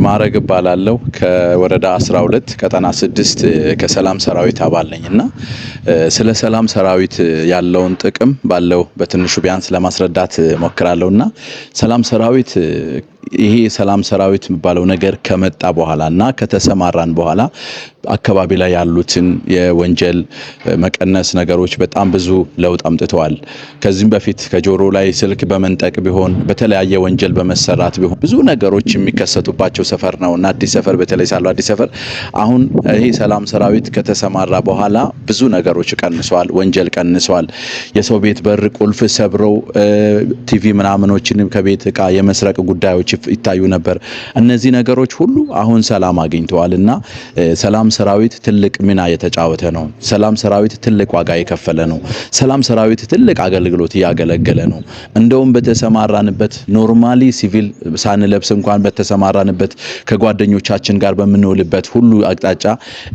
ማዕረግ እባላለሁ። ከወረዳ 12 ቀጠና 6 ከሰላም ሰራዊት አባል ነኝ እና ስለ ሰላም ሰራዊት ያለውን ጥቅም ባለው በትንሹ ቢያንስ ለማስረዳት ሞክራለሁ። እና ሰላም ሰራዊት፣ ይሄ ሰላም ሰራዊት የሚባለው ነገር ከመጣ በኋላ እና ከተሰማራን በኋላ አካባቢ ላይ ያሉትን የወንጀል መቀነስ ነገሮች በጣም ብዙ ለውጥ አምጥተዋል። ከዚህም በፊት ከጆሮ ላይ ስልክ በመንጠቅ ቢሆን፣ በተለያየ ወንጀል በመሰራት ቢሆን ብዙ ነገሮች የሚከሰቱባቸው ሰፈር ነው እና አዲስ ሰፈር፣ በተለይ ሳሉ አዲስ ሰፈር፣ አሁን ይሄ ሰላም ሰራዊት ከተሰማራ በኋላ ብዙ ነገሮች ቀንሰዋል። ወንጀል ቀንሰዋል። የሰው ቤት በር ቁልፍ ሰብረው ቲቪ ምናምኖችን ከቤት እቃ የመስረቅ ጉዳዮች ይታዩ ነበር። እነዚህ ነገሮች ሁሉ አሁን ሰላም አግኝተዋል እና ሰላም ሰራዊት ትልቅ ሚና የተጫወተ ነው። ሰላም ሰራዊት ትልቅ ዋጋ የከፈለ ነው። ሰላም ሰራዊት ትልቅ አገልግሎት እያገለገለ ነው። እንደውም በተሰማራንበት normally ሲቪል ሳንለብስ እንኳን በተሰማራንበት፣ ከጓደኞቻችን ጋር በምንውልበት ሁሉ አቅጣጫ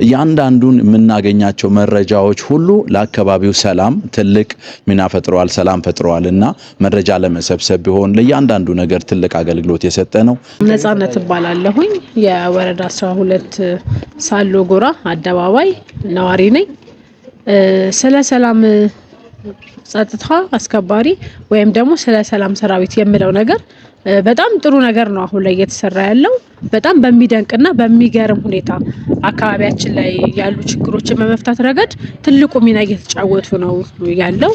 እያንዳንዱን የምናገኛቸው መረጃዎች ሁሉ ለአካባቢው ሰላም ትልቅ ሚና ፈጥረዋል፣ ሰላም ፈጥረዋል እና መረጃ ለመሰብሰብ ቢሆን ለእያንዳንዱ ነገር ትልቅ አገልግሎት የሰጠ ነው። ነጻነት እባላለሁኝ። የወረዳ 12 ሳሎ ጎራ አደባባይ ነዋሪ ነኝ። ስለ ሰላም ጸጥታ አስከባሪ ወይም ደግሞ ስለ ሰላም ሰራዊት የምለው ነገር በጣም ጥሩ ነገር ነው። አሁን ላይ እየተሰራ ያለው በጣም በሚደንቅና በሚገርም ሁኔታ አካባቢያችን ላይ ያሉ ችግሮችን በመፍታት ረገድ ትልቁ ሚና እየተጫወቱ ነው ያለው።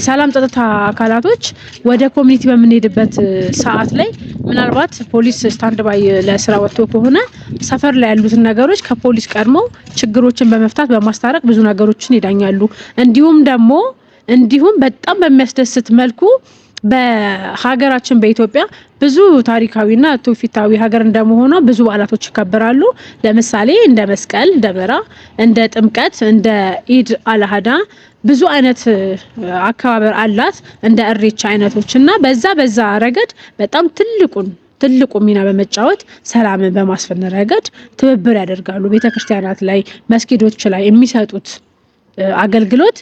ሰላም ጸጥታ አካላቶች ወደ community በምንሄድበት ሰዓት ላይ ምናልባት ፖሊስ stand by ለስራ ወጥቶ ከሆነ ሰፈር ላይ ያሉትን ነገሮች ከፖሊስ ቀድመው ችግሮችን በመፍታት፣ በማስታረቅ ብዙ ነገሮችን ይዳኛሉ። እንዲሁም ደግሞ እንዲሁም በጣም በሚያስደስት መልኩ በሀገራችን በኢትዮጵያ ብዙ ታሪካዊና ትውፊታዊ ሀገር እንደመሆኗ ብዙ በዓላቶች ይከበራሉ። ለምሳሌ እንደ መስቀል ደመራ፣ እንደ ጥምቀት፣ እንደ ኢድ አልአድሃ ብዙ አይነት አከባበር አላት፣ እንደ እሬቻ አይነቶች። እና በዛ በዛ ረገድ በጣም ትልቁ ሚና በመጫወት ሰላምን በማስፈን ረገድ ትብብር ያደርጋሉ። ቤተክርስቲያናት ላይ፣ መስጊዶች ላይ የሚሰጡት አገልግሎት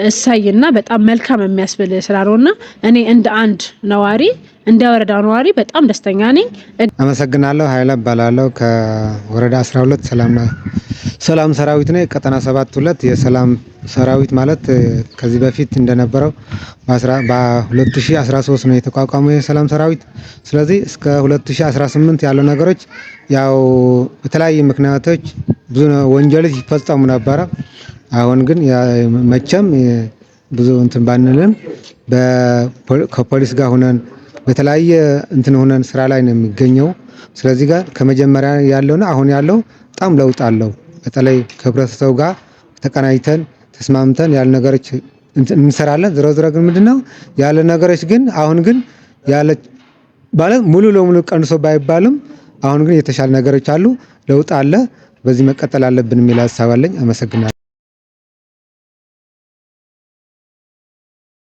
እሰይና በጣም መልካም የሚያስብል ስራ ነውና እኔ እንደ አንድ ነዋሪ፣ እንደ ወረዳ ነዋሪ በጣም ደስተኛ ነኝ። አመሰግናለሁ። ኃይለ እባላለሁ። ከወረዳ 12 ሰላም ሰራዊት ነኝ። ቀጠና 72። የሰላም ሰራዊት ማለት ከዚህ በፊት እንደነበረው በ2013 ነው የተቋቋመው የሰላም ሰራዊት። ስለዚህ እስከ 2018 ያለው ነገሮች ያው በተለያዩ ምክንያቶች ብዙ ወንጀሎች ይፈጸሙ ነበረ። አሁን ግን መቼም ብዙ እንትን ባንልም ከፖሊስ ጋር ሁነን፣ በተለያየ እንትን ሆነን ስራ ላይ ነው የሚገኘው። ስለዚህ ጋር ከመጀመሪያ ያለውና አሁን ያለው በጣም ለውጥ አለው። በተለይ ከህብረተሰቡ ጋር ተቀናጅተን፣ ተስማምተን ያሉ ነገሮች እንሰራለን። ዝሮ ዝሮ ግን ምንድነው ያለ ነገሮች ግን አሁን ግን ያለ ማለት ሙሉ ለሙሉ ቀንሶ ባይባልም አሁን ግን የተሻለ ነገሮች አሉ፣ ለውጥ አለ። በዚህ መቀጠል አለብን የሚል ሀሳብ አለኝ። አመሰግናለሁ።